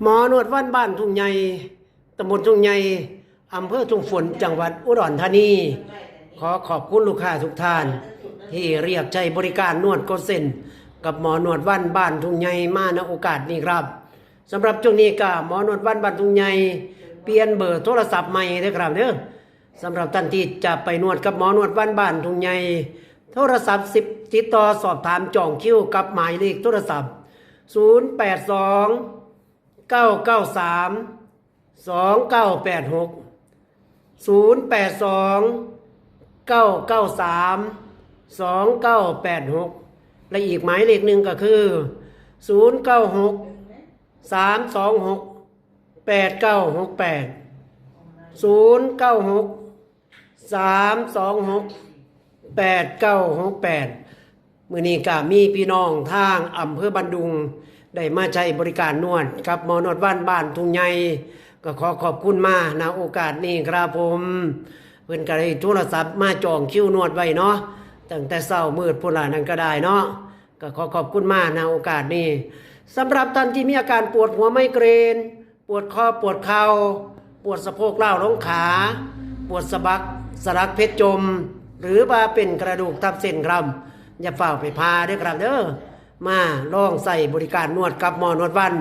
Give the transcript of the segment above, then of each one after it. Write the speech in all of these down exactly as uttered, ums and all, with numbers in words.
หมอนวดวันบ้านทุ่งใหญ่ ตำบลทุ่งใหญ่ อำเภอทุ่งฝน จังหวัดอุดรธานี ขอขอบคุณลูกค้าทุกท่าน ที่เรียกใช้บริการนวดกดเส้น กับหมอนวดวันบ้านทุ่งใหญ่มาณโอกาสนี้ครับ สำหรับช่วงนี้ก็หมอนวดวันบ้านทุ่งใหญ่ เปลี่ยนเบอร์โทรศัพท์ใหม่เด้อครับเด้อ สำหรับท่านที่จะไปนวดกับหมอนวดวันบ้านทุ่งใหญ่ โทรศัพท์สิบติดต่อสอบถามจองคิวกับหมายเลขโทรศัพท์ ศูนย์แปดสอง เก้าเก้าสาม สองเก้าแปดหก ศูนย์แปดสอง เก้าเก้าสาม สองเก้าแปดหก และอีกหมายเลขหนึ่งก็คือ ศูนย์เก้าหก สามสองหก แปดเก้าหกแปด ศูนย์เก้าหก สามสองหก แปดเก้าหกแปด มื้อนี้ก็มีพี่น้องทางอำเภอบ้านดุง ได้มาใช้บริการนวดกับหมอนวดวันบ้านทุ่งใหญ่ ก็ขอขอบคุณมาณโอกาสนี้ครับผม เพิ่นก็ได้โทรศัพท์มาจองคิวนวดไว้เนาะ ตั้งแต่เช้ามืดพุ้นล่ะนั่นก็ได้เนาะ ก็ขอขอบคุณมาณโอกาสนี้ สำหรับท่านที่มีอาการปวดหัวไมเกรน ปวดคอปวดเข่า ปวดสะโพกล้าวลงขา ปวดสะบักสะหลักเพชรจม หรือว่าเป็นกระดูกทับเส้นครับ อย่าฟ้าวไปผ่าเด้อครับเด้อ มาลองใช้บริการนวดกับหมอนวดวัน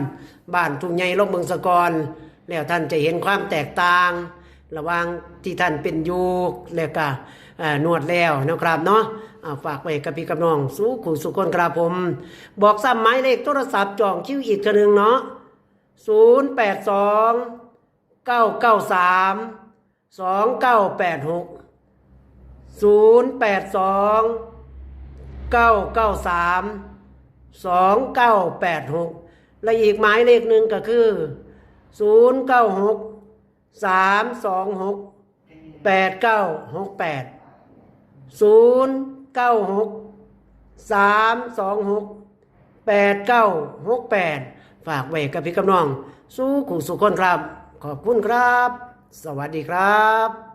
บ้านทุ่งใหญ่ลองเบิ่งซะก่อน แล้วท่านจะเห็นความแตกต่าง ระหว่างที่ท่านเป็นอยู่ แล้วก็ เอ่อ นวดแล้วนะครับเนาะ เอาฝากไว้กับพี่กับน้องสู่คู่สู่คนครับผม บอกซ้ำหมายเลขโทรศัพท์จองคิวอีกเทื่อหนึ่งเนาะ ศูนย์แปดสอง เก้าเก้าสาม สองเก้าแปดหก ศูนย์แปดสอง เก้าเก้าสาม สองเก้าแปดหก และอีกหมายเลขหนึ่งก็คือ ศูนย์เก้าหก สามสองหก แปดเก้าหกแปด ศูนย์เก้าหก สามสองหก แปดเก้าหกแปด ฝากไว้กับพี่กับน้องสู่คู่สู่คนครับ ขอบคุณครับ สวัสดีครับ